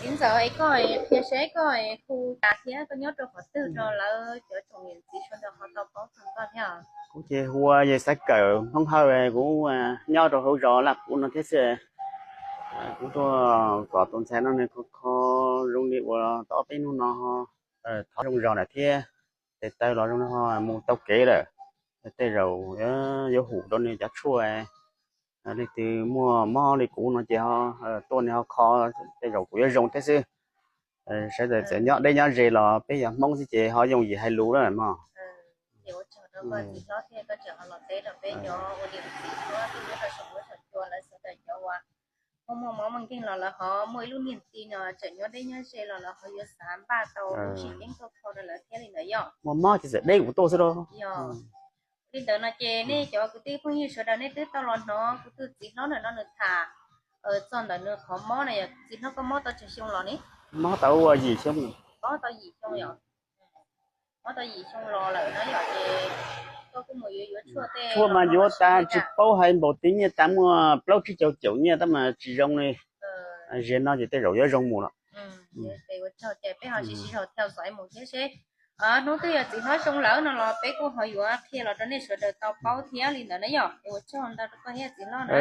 Txiv ntxawm, es koj qhia seb koj hu cas thiab koj nyob rau qhov twg rau lawv cov tsoom niam txiv sawv daws ho tau paub txog koj thiab? Kuv ces hu ua Yawg Xav Kawm Hmoob Hawj, kuv nyob rau hauv zos Laj Puv no thiab xwb. Kuv tuaj kom tus ntxhais no nws kho kho zoo li uas tau ob peb hnub no, thov zoo zog lawm thiab. Tes taw los zoo no mus tau kev lawm. Tej zaum yuav hum rau nws cov tshuaj. Leej twg muaj mob li kuv no ces tuaj nws ho kho, tej zaum kuv yuav zoo thiab xwb. Sawv daws txawm nyob deb nyob ze los peb yog Hmoob xwb ces ho yooj yim hais lus lawm mog. Muaj mob muaj nkeeg los lawv ho muaj ib lub niag ti no tseem nyob deb nyob ze los lawv ho yuav xav npaj tau lub tsis ceeb tuaj kho rau lawv thiab li ntawd yom. Muaj mob ces txawm deb kuv tuaj xwb lauj. Yog li ntawd no ces nej cov kwv tij phooj ywg sawv daws nej twb tau los hnov kuv tus txiv hlob ntawm no nws tham txog ntawm nws qhov mob na. Yog txiv hlob koj mob tau tsawg xyoo los ne? Mob tau ua yim xyoo. Mob tau yim xyoo yom. Mob tau yim xyoo los lawm na yom, ces koj kuj mus yuav yuav tshuaj tej. Tshuaj mas yuav tas tsis paub hais npaum twg nyiaj, tas muaj plaub tsib caug caum nyiaj tab mas tsis zoo li. Ziag no ces tej zaum yuav zoo mus lawm. Ua tsaug ces peb ho sib sib zog theo dõi mus thiab seb hnub twg yog txiv hlob zoo lawm no los peb kuj ho yuav qhia los rau nej sawv daws tau paub thiab li ntawd na yom. Ua tsaug ntau rau koj thiab txiv hlob na.